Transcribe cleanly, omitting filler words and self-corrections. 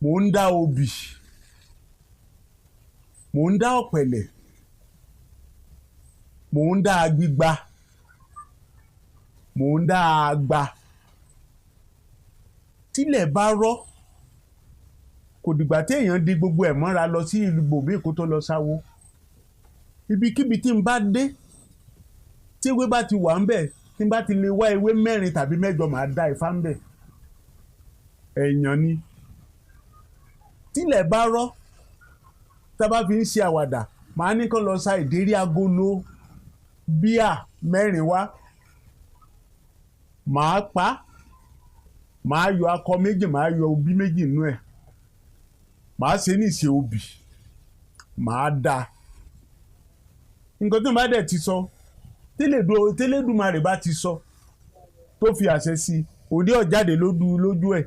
Mò ń dá obì, mò ń dá ọ̀pẹ̀lẹ̀, mò ń dá agbígba, mò ń dá agba. Tílẹ̀ bá rọ́, kò dìgbà téèyàn di gbogbo ẹ̀ mọ́ra lọ sí ibòmíì kó tó lọ sáwó. Ibikíbi tí n bá dé, tí ewé bá ti wà ń bẹ̀, tí n bá ti lè wá ewé mẹ́rin tàbí mẹ́jọ, màá dá ifá ń bẹ̀. Ẹ̀yàn ni. Tílẹ̀ bá rọ́, tá a bá fi ń ṣe àwàdà, màá ní kó lọ sa ìdérí agolo bíà mẹ́rin wá, màá pa, màá yọ akọ méjì, màá yọ obí méjì nínú ẹ̀, màá ṣe ní ìṣe obì, màá dá nǹkan tí mo bá dẹ̀ ti sọ, tẹ́lẹ̀dùmarè bá ti sọ, tó fi àṣẹ sí i, òde ọ̀jáde lójú lójú ẹ̀.